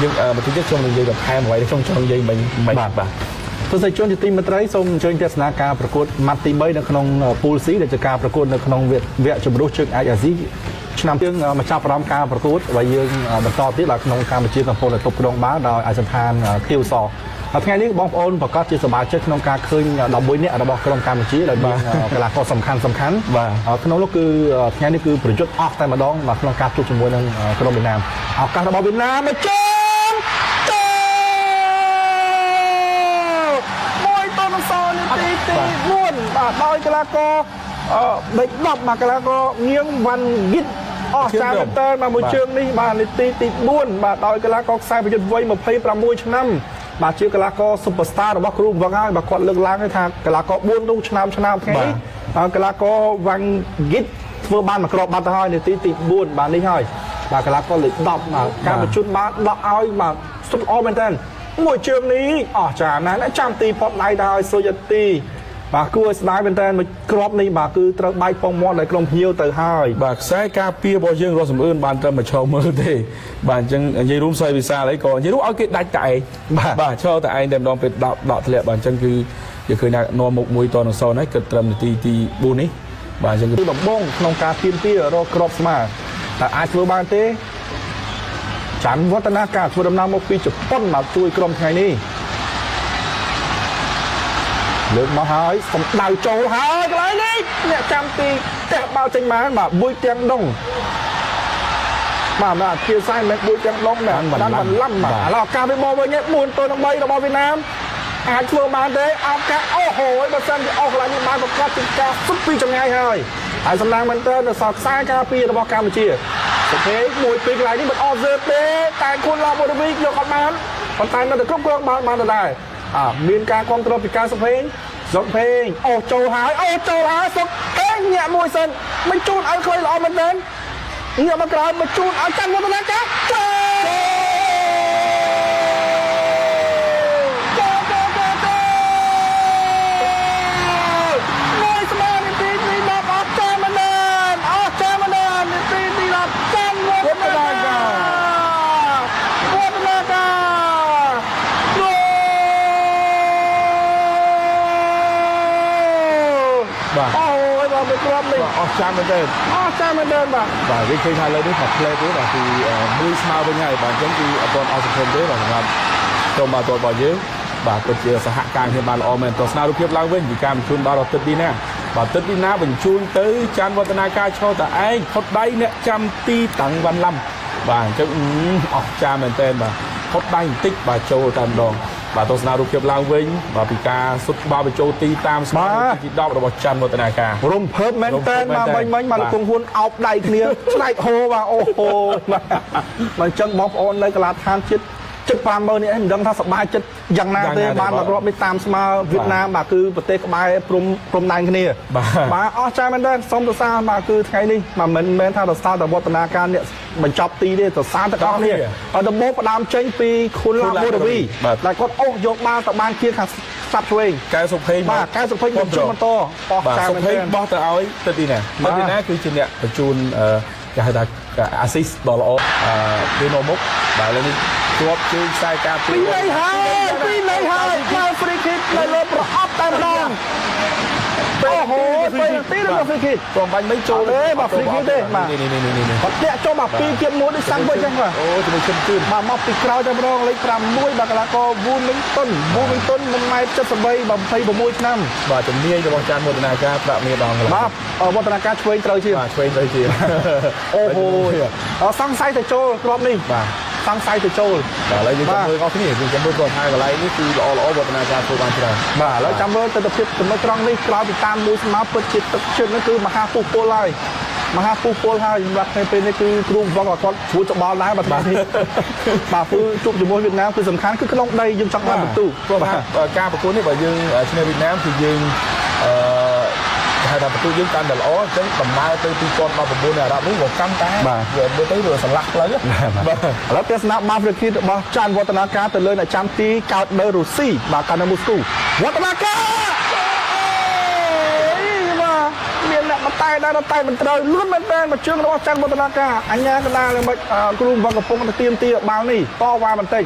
យើងបន្តិចទៀតខ្ញុំនឹងនិយាយបន្ថែមអ្វីដែលខ្ញុំចង់និយាយមិញមិញបាទ ទស្សនិកជនជាទីមេត្រីសូមអញ្ជើញទស្សនាការប្រកួតម៉ាត់ទី3នៅក្នុងពូល C ដែលជាការប្រកួតនៅក្នុងវគ្គជម្រុះជើងឯកអាស៊ីឆ្នាំយើងមកចាប់អារម្មណ៍ការប្រកួតហើយយើងបន្តទៀតដល់ក្នុងកម្ពុជាកំពុងតែទប់គ្រងបាល់ដោយឯកសណ្ឋានខៀវសហើយថ្ងៃនេះបងប្អូនប្រកាសជាសប្បាយចិត្តក្នុងការឃើញ11នាក់របស់ក្រុមកម្ពុជាដែលមានកីឡាករសំខាន់សំខាន់ក្នុងនោះគឺថ្ងៃនេះគឺប្រយុទ្ធអស់តែម្ដងបាទក្នុងការជួបជាមួយនឹងក្រុមវៀតណាមឱកាសរបស់វៀតណាមមកជើងចូល1-0នាទីទី4បាទដោយកីឡាករលេខ10បាទកីឡាករងៀងវ៉ាន់ហ្គីតអស់ចាមែនតើបាទមួយជើងនេះបាទនាទីទី4បាទដោយកីឡាករខ្សែប្រយុទ្ធវ័យ26ឆ្នាំបាទជាកីឡាករ Superstar របស់គ្រូវឹងហើយបាទគាត់លើកឡើងថាកីឡាករ4នោះឆ្នាំឆ្នាំថ្ងៃនេះកីឡាករវ៉ាន់ហ្គីតធ្វើបានមួយគ្រាប់បាត់ទៅហើយនាទីទី4បាទនេះហើយបាទកីឡាករលេខ10បាទការបញ្ជូនបាល់ដកឲ្យបាទសុទ្ធល្អមែនតើមួយជើងនេះអស់ចាណាស់ចាំទីផុតដៃទៅហើយសុយទីបាទគួរឲ្យស្ដាយមែនតើមួយគ្រាប់នេះបាទគឺត្រូវបែកពងមាត់ដោយក្រុមភ្ញៀវទៅហើយ បាទខ្សែការពាររបស់យើងរស់សំអឿនបានត្រឹមមកឈរមើលទេបាទអញ្ចឹងនិយាយរួមសុយវិសាលអីក៏និយាយរួមឲ្យគេដាច់តែឯងបាទឈរតែឯងតែម្ដងពេលដកដកធ្លាក់បាទអញ្ចឹងគឺយើងឃើញថានាំមុខ1-0ហើយគិតត្រឹមនាទីទី4នេះបាទអញ្ចឹង គឺដំបងក្នុងការទាមទាររកគ្រាប់ស្មើតែអាចធ្វើបានទេច័ន្ទវឌ្ឍនាការធ្វើដំណើរមកពីជប៉ុនមកជួយក្រុមថ្ងៃនេះលើកមកហើយសំដៅចូលហើយកន្លែងនេះអ្នកចាំទីផ្ទះបាល់ចេញមកបាទមួយទាំងដងបាទបាទជាសាយមិនមួយទាំងដងបាទដានបន្លំបាទឥឡូវឱកាសវាមកវិញ4-3របស់វៀតណាមអាចធ្វើបានទេឱកាសអូហូបើសិនជាអស់កន្លែងនេះបានប្រកាសជាការសុទ្ធពីចម្ងាយហើយហើយសំណាងមែនតើនៅសល់ខ្សែការពាររបស់កម្ពុជាសុភេមួយពីរកន្លែងនេះមិនអស់សើទេតែគុណឡាបូរវីយកអត់បានប៉ុន្តែនៅតែគ្រប់គ្រងបាល់បានដដែលអាមានការគ្រប់គ្រងពីការសុភេងសុភេងអូចូលហើយអូចូលហើយសុភេងញាក់មួយសិនមិនជូនឲ្យខ្លីល្អមែនតើញាក់មកក្រោយមកជូនឲ្យចាន់វឌ្ឍនាការចូលចូលចូលចូលចូលមួយស្មើនាទីទី10អស់ចាមែនតើអស់ចាមែនតើនាទីទី10ចាន់វឌ្ឍនាការវឌ្ឍនាការគោល បាទ អូយបាទមួយគ្រាប់នេះ អស់ចាំមែនទេ អស់ចាមែនតើបាទ បាទយើងឃើញថាឥឡូវនេះមកផ្លែទេបាទគឺមួយស្មើវិញហើយបាទអញ្ចឹងគឺអត់ទាន់អស់សង្ឃឹមទេបាទសម្រាប់ក្រុមបាល់ទាត់របស់យើងបាទពិតជាសហការគ្នាបានល្អមែនទស្សនារូបភាពឡើងវិញពីការបញ្ជូនបាល់ដល់ទឹកឌីណាបាទទឹកឌីណាបញ្ជូនទៅច័ន្ទវឌ្ឍនាការឈរតែឯងផុតដៃអ្នកចាំទីតាំងវ៉ាន់ឡាំបាទអញ្ចឹងអស់ចាមែនតើបាទផុតដៃបន្តិចបាទចូលតែម្ដងបាទទស្សនារូបភាពឡើងវិញបាទពីការសុទ្ធបាល់បញ្ចូលទីតាមស្មើទី10របស់ច័ន្ទវឌ្ឍនាការ រំភើបមែនតើបាទមិញមិញបាទលោកគង់ហ៊ួនអោបដៃគ្នាឆ្លែកហូបាទអូហូបាទបាទអញ្ចឹងបងប្អូននៅកលាដ្ឋានជាតិជិត50000នេះឯងមិនដឹងថាសប្បាយចិត្តយ៉ាងណាទេបានមករាប់នេះតាមស្មើវៀតណាមបាទគឺប្រទេសក្បែរព្រំព្រំដែនគ្នាបាទអស់ចាមែនតើសូមសរសើរបាទគឺថ្ងៃនេះបាទមិនមែនថាសរសើរតែវឌ្ឍនាការអ្នកបញ្ចប់ទីទេសរសើរទាំងអស់គ្នាហើយដំបូងផ្ដើមចេញពីខុនឡាបូរវីដែលគាត់អូសយកបាល់ទៅបានជាខាងស្ដាប់ឆ្វេង កែសុភេង បាទកែសុភេងបញ្ជូនបន្តអស់ បាទ ចាមែន សុភេង ទែន បោះទៅឲ្យទឹកឌីណាទឹកឌីណាគឺជាអ្នកបញ្ជូនគេហៅថាអាស៊ីសដ៏ល្អពីនៅមុខបាទឥឡូវនេះជាប់ជើងខ្សែការពា ពីរនៃហើយពីរនៃហើយមក free kick នៅលើប្រអប់តែម្ដងអូហូពេលទីដល់ free kick ព្រមបាញ់មិនចូល ទេបាទ free kick ទេបាទ នេះនេះនេះនេះ គាត់តាក់ចូលមកពីរទៀតមួយដូចសាំងវិញចឹងបាទ អូជាមួយឈឹមជឿន បាទមកពីក្រោយតែម្ដងលេខ6បាទកីឡាករវូមីងតុនវូមីងតុន1ម៉ែត្រ73បាទ26ឆ្នាំ បាទជំនាញរបស់ចានមោទនាការប្រាក់មានដល់កន្លង បាទវឌ្ឍនាការឆ្វេងត្រូវជាង បាទឆ្វេងត្រូវជាង អូហូសង្ស័យទៅចូលគ្រាប់នេះ បាទ សង្ស័យទៅចូល បាទឥឡូវយើងចាំមើលអស់គ្នាយើងចាំមើលគាត់ថាកន្លែងនេះគឺល្អល្អវឌ្ឍនាការធ្វើបានច្រើន បាទឥឡូវចាំមើលទស្សនភាពចំណុចត្រង់នេះក្រោយពីតាមមួយស្មើពិតជាទឹកជើងហ្នឹងគឺមហាពុះពលហើយមហាពុះពលហើយសម្រាប់ថ្ងៃពេលនេះគឺគ្រូវឹកគាត់ជ្រួតច្បល់ដែរបាទថ្ងៃនេះបាទគឺជួបជាមួយវៀតណាមគឺសំខាន់គឺក្នុងដីយើងចង់បានបន្ទូ ព្រោះថាការប្រកួតនេះបើយើងឈ្នះវៀតណាមគឺយើងអឺគេហៅថាបន្ទូយើងកាន់តែល្អអញ្ចឹងដំណើរទៅ2019នៅអារ៉ាប់នោះក៏កាន់តែវាមើលទៅវាស្រឡះផ្លូវបាទ ឥឡូវទស្សនៈបាល់ហ្វ្រីគីរបស់ចាន់វឌ្ឍនាការទៅលើអ្នកចាំទីកើតនៅរុស្ស៊ីបាទកើតនៅមូស្គូវឌ្ឍនាការអេបាទមានអ្នកមក តែដែរតែមិនត្រូវលឿនមែនតើមកជើងរបស់ច័ន្ទវឌ្ឍនាការអញ្ញាកណ្ដាលមិនគ្រូវឹកកំពុងតែទៀមទាបាល់នេះតវ៉ាបន្តិច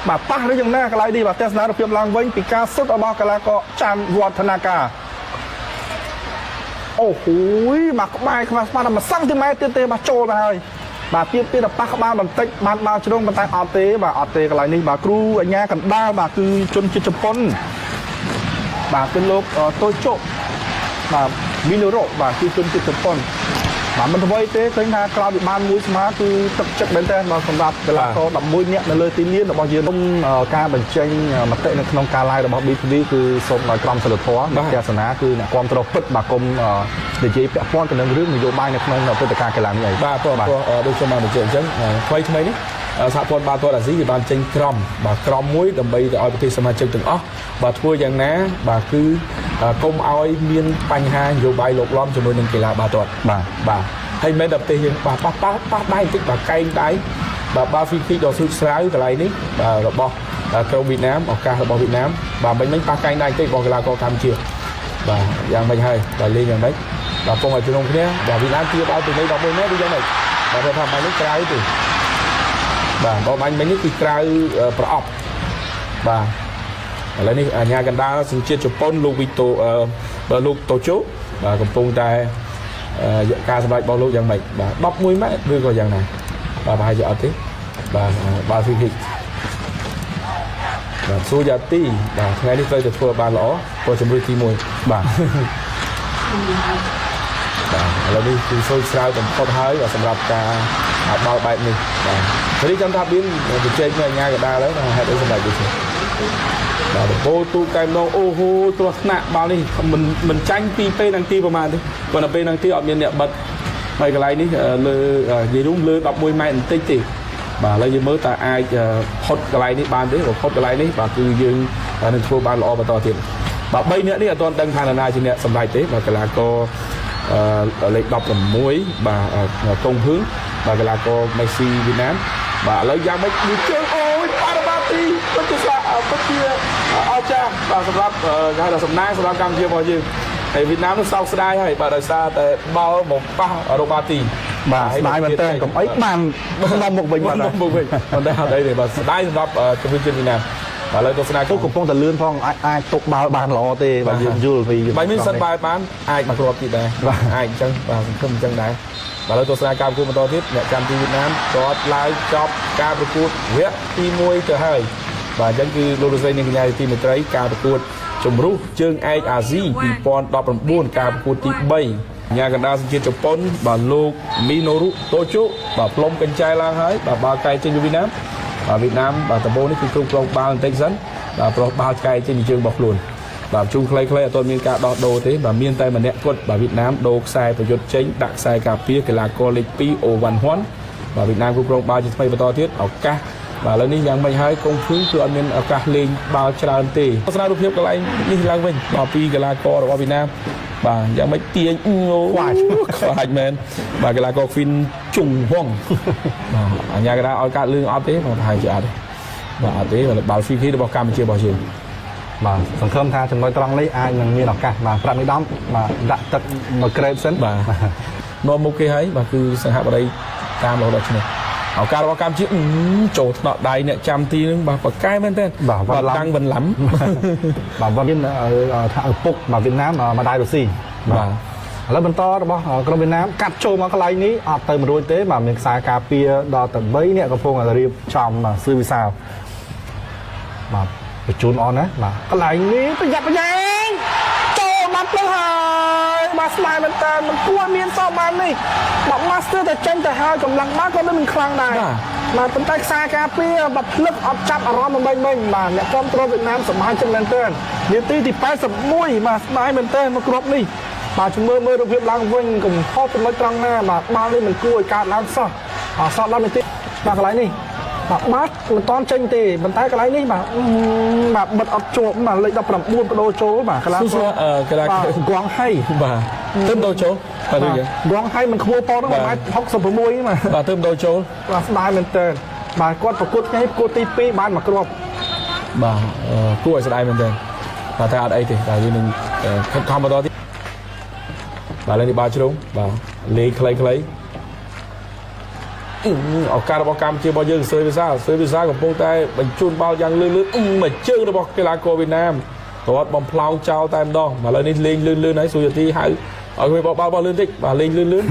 បាទប៉ះឬយ៉ាងណាកន្លែងនេះបាទទស្សនារូបភាពឡើងវិញពីការសុទ្ធរបស់កីឡាករច័ន្ទវឌ្ឍនាការអូហូយបាទក្បែរខ្វះស្មានតែ1សង់ទីម៉ែត្រទៀតទេបាទចូលទៅហើយបាទទៀបទៀតតែប៉ះក្បាលបន្តិចបានបាល់ជ្រុងប៉ុន្តែអត់ទេបាទអត់ទេកន្លែងនេះបាទគ្រូអញ្ញាកណ្ដាលបាទគឺជនជាតិជប៉ុនបាទគឺលោកតូជុបាទមីណូរ៉ូបាទគឺជនជាតិជប៉ុនបាទមិនអ្វីទេឃើញថាក្រោយពីបានមួយស្មើគឺទឹកចិត្តមែនតើបាទសម្រាប់កីឡាករ11នាក់នៅលើទីលានរបស់យើងការបញ្ចេញមតិនៅក្នុងការ live របស់ BTV គឺសូមឲ្យក្រមសីលធម៌អ្នកទស្សនាគឺអ្នកគ្រប់គ្រងពិតបាទគុំនិយាយពាក់ព័ន្ធទៅនឹងរឿងនយោបាយនៅក្នុងព្រឹត្តិការណ៍កីឡានេះអី បាទព្រោះដូចខ្ញុំបានបញ្ជាក់អញ្ចឹងថ្មីថ្មីនេះសហព័ន្ធបាល់ទាត់អាស៊ីគេបានចេញក្រមបាទក្រមមួយដើម្បីទៅឲ្យប្រទេសសមាជិកទាំងអស់បាទធ្វើយ៉ាងណាបាទគឺកុំឲ្យមានបញ្ហានយោបាយលោកលំជាមួយនឹងកីឡាបាល់ទាត់ បាទ បាទហើយមិនតែប្រទេសយើងបាទប៉ះប៉ះប៉ះដៃបន្តិចបាទកែងដៃបាទបាល់ free kick ដ៏ស្រួចស្រាវកន្លែងនេះបាទរបស់ក្រុមវៀតណាមឱកាសរបស់វៀតណាមបាទមិញមិញប៉ះកែងដៃបន្តិចរបស់កីឡាករកម្ពុជាបាទយ៉ាងម៉េចហើយបាទលេងយ៉ាងម៉េចបាទពងឲ្យជំនុំគ្នាបាទវៀតណាមទាបឲ្យទៅនៃ11ម៉ែត្រឬយ៉ាងម៉េចបាទគាត់ថាបាញ់នេះក្រៅទេបាទបើបាញ់មិញនេះគឺក្រៅប្រអប់បាទឥឡូវនេះអាញាកណ្ដាលសញ្ជាតិជប៉ុនលោកវីតូលោកតូជូបាទកំពុងតែការសម្រេចរបស់លោកយ៉ាងម៉េចបាទ11ម៉ែត្រឬក៏យ៉ាងណាបាទប្រហែលជាអត់ទេបាទបាល់ free kick បាទស៊ូយ៉ាទីបាទថ្ងៃនេះត្រូវតែធ្វើបានល្អព្រោះជំរឿទី1 បាទ បាទឥឡូវនេះគឺសូចស្រាវបំផុតហើយបាទសម្រាប់ការបាល់បែបនេះបាទនេះចាំថាបៀនជជែកនៅអាញាកដាលហើយហេតុអីសម្រាប់ដូចនេះបាទបូទូកែមដងអូហូគ្រោះថ្នាក់បាល់នេះមិនមិនចាញ់ពីពេលនឹងទីប្រហែលទេប៉ុន្តែពេលនឹងទីអត់មានអ្នកបិទហើយកន្លែងនេះលើនិយាយរួមលើ11ម៉ែត្របន្តិចទេបាទឥឡូវយើងមើលតើអាចផុតកន្លែងនេះបានទេបើផុតកន្លែងនេះបាទគឺយើងនឹងធ្វើបានល្អបន្តទៀតបាទ3នាក់នេះអត់ទាន់ដឹងថានរណាជាអ្នកសម្រេចទេបាទកីឡាករលេខ16បាទកុងភឿងបាទកីឡាករមេស៊ីវៀតណាមបាទឥឡូវយ៉ាងម៉េចមួយជើងអូយប៉ារ៉ាបាទីពិតជាពិតជាអស្ចារ្យបាទសម្រាប់គេហៅថាសំណាងសម្រាប់កម្ពុជារបស់យើងហើយវៀតណាមនោះសោកស្ដាយហើយបាទដោយសារតែបាល់មកប៉ះរ៉ូបាទី បាទស្ដាយមែនតើកុំអីបាននាំមកវិញបាទ មកវិញមិនដែរអត់អីទេបាទស្ដាយសម្រាប់ជំរឿនជាតិវៀតណាមបាទឥឡូវទស្សនា ទូកំពុងតែលឿនផងអាចអាចទុកបាល់បានល្អទេបាទយើងយល់ពី បើមានសិនបែបបានអាចមកគ្រាប់ទៀតដែរអាចអញ្ចឹងបាទសង្ឃឹមអញ្ចឹងដែរបាទឥឡូវទស្សនាការប្រកួតបន្តទៀតអ្នកចាំទីវៀតណាមគាត់ឡើងចប់ការប្រកួតវគ្គទី1ទៅហើយបាទអញ្ចឹងគឺលោកលោកស្រីនិងកញ្ញាទីមេត្រីការប្រកួតជម្រុះជើងឯកអាស៊ី2019ការប្រកួតទី3ញ៉ាកណ្ដាលសញ្ជាតិជប៉ុនបាទលោកមីណូរុតូជុបាទផ្លុំកញ្ចែឡើងហើយបាទបាល់កែចេញពីវៀតណាមបាទវៀតណាមបាទដំបូងនេះគឺគ្រប់គ្រងបាល់បន្តិចសិនបាទប្រុសបាល់កែចេញពីជើងរបស់ខ្លួនបាទជុំខ្លីៗអត់ទាន់មានការដោះដូរទេបាទមានតែម្នាក់គត់បាទវៀតណាមដូរខ្សែប្រយុទ្ធចេញដាក់ខ្សែការពារកីឡាករលេខ2អូវ៉ាន់ហ៊ុនបាទវៀតណាមគ្រប់គ្រងបាល់ជាថ្មីបន្តទៀតឱកាសបាទឥឡូវនេះយ៉ាងម៉េចហើយកុងភឺគឺអត់មានឱកាសលេងបាល់ច្រើនទេទស្សនារូបភាពកន្លែងនេះឡើងវិញបាទពីកីឡាកររបស់វៀតណាមបាទយ៉ាងម៉េចទាញអូ ខ្វាច ខ្លាចមែនបាទកីឡាករហ្វីនជុងហុងបាទអញ្ញាកដាឲ្យកាត់លឿងអត់ទេបាទប្រហែលជាអត់ទេបាទអត់ទេបាល់ free kick របស់កម្ពុជារបស់យើង បាទសង្ឃឹមថាចំណុចត្រង់នេះអាចនឹងមានឱកាសបាទប្រាប់នេះដំបាទដាក់ទឹកមកក្រេបសិន បាទនាំមុខគេហើយបាទគឺសង្ហបុរីតាមរហូតដល់ឈ្នះឱកាសរបស់កម្ពុជាចូលថ្នាក់ដៃអ្នកចាំទីនឹងបាទប្រកែមែនទេ បាទ តាំងបន្លំ បាទវត្តមានថាឪពុកបាទវៀតណាមម្ដាយរុស្ស៊ី បាទ ឥឡូវបន្តរបស់ក្រុមវៀតណាមកាត់ចូលមកកន្លែងនេះអត់ទៅមិនរួចទេបាទមានខ្សែការពារដល់ទៅ3នាក់កំពុងតែរៀបចំបាទសឿវិសាលបាទបញ្ជូនអនណាបាទកន្លែងនេះប្រយ័ត្នប្រយែងចូលបាត់ទៅហើយបាទស្ដាយមែនតើមិនគួរមានសោះបាននេះបាទ Master តែចេញទៅហើយកម្លាំងបាល់ក៏មិនខ្លាំងដែរបាទប៉ុន្តែខ្សែការពារបាទភ្លឹកអត់ចាប់អារម្មណ៍មិនវិញបាទអ្នកគ្រប់គ្រងវៀតណាមសប្បាយចិត្តមែនតើនាទីទី81បាទស្ដាយមែនតើមកគ្រាប់នេះបាទជំរឿមើលរូបភាពឡើងវិញកំហុសចំណុចត្រង់ណាបាទបាល់នេះមិនគួរឲ្យកើតឡើងសោះអសោះ10នាទីបាទកន្លែងនេះបាទបាល់មិនតាន់ចេញទេប៉ុន្តែកន្លែងនេះបាទបាទបិទអត់ជាប់បាទលេខ19បដូរចូលបាទកន្លែង ស៊ូស៊ូកីឡា បាទគងហៃ បាទទើបដូរចូលបាទដូចយ៉ាង គងហៃមិនខ្ពស់ប៉ុណ្ណឹង1ម៉ែត្រ66បាទ បាទទើបដូរចូល បាទស្ដាយមែនតើបាទគាត់ប្រកួតថ្ងៃប្រកួតទី2បានមកគ្រាប់ បាទគួរឲ្យស្ដាយមែនទែនបាទតែអត់អីទេបាទយើងនឹងខិតខំបន្តទៀតបាទ បាទឥឡូវនេះបាល់ជ្រុងបាទលេងខ្លីៗឱកាសរបស់កម្ពុជារបស់យើងសឿវិសាលសឿវិសាលកំពុងតែបញ្ជូនបាល់យ៉ាងលឿនលឿនមួយជើងរបស់កីឡាករវៀតណាមគាត់បំផ្លោងចោលតែម្ដងឥឡូវនេះលេងលឿនលឿនហើយស៊ូយ៉ាទីហៅឲ្យគេបោះបាល់បោះលឿនតិចបាទលេងលឿនលឿន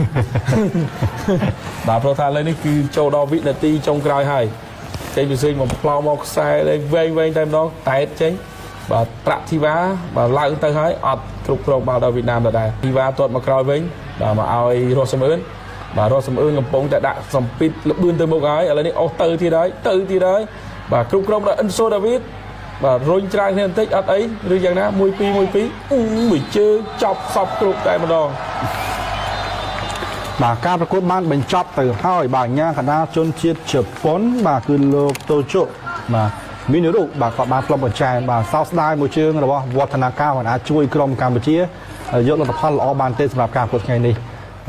បាទព្រោះថាឥឡូវនេះគឺចូលដល់វិនាទីចុងក្រោយហើយចេញពីសេងបំផ្លោងមកខ្សែលេងវែងវែងតែម្ដងតែតចេញបាទប្រាក់ធីវ៉ាបាទឡើងទៅហើយអត់គ្រប់គ្រងបាល់ដល់វៀតណាមដដែលធីវ៉ាទាត់មកក្រោយវិញបាទមកឲ្យរស់សំអឿនបាទរស់សំអឿនកំពុងតែដាក់សម្ពាធលបឿនទៅមុខហើយឥឡូវនេះអស់ទៅទៀតហើយទៅទៀតហើយបាទគ្រប់គ្រងដល់អិនសូដាវីតបាទរុញច្រានគ្នាបន្តិចអត់អីឬយ៉ាងណា1 2 1 2មួយជើងចប់សពគ្រប់តែម្ដង បាទការប្រកួតបានបញ្ចប់ទៅហើយបាទញ៉ាកណ្ដាលជនជាតិជប៉ុនបាទគឺលោកតូជុបាទមីនរុបាទគាត់បានផ្លុំបញ្ចែបាទសោកស្ដាយមួយជើងរបស់វឌ្ឍនាការមិនអាចជួយក្រុមកម្ពុជាយកលទ្ធផលល្អបានទេសម្រាប់ការប្រកួតថ្ងៃនេះ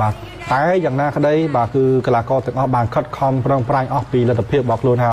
បាទតែយ៉ាងណាក្តីបាទគឺកីឡាករទាំងអស់បានខិតខំប្រឹងប្រែងអស់ពីលទ្ធភាពរបស់ខ្លួនហើយ។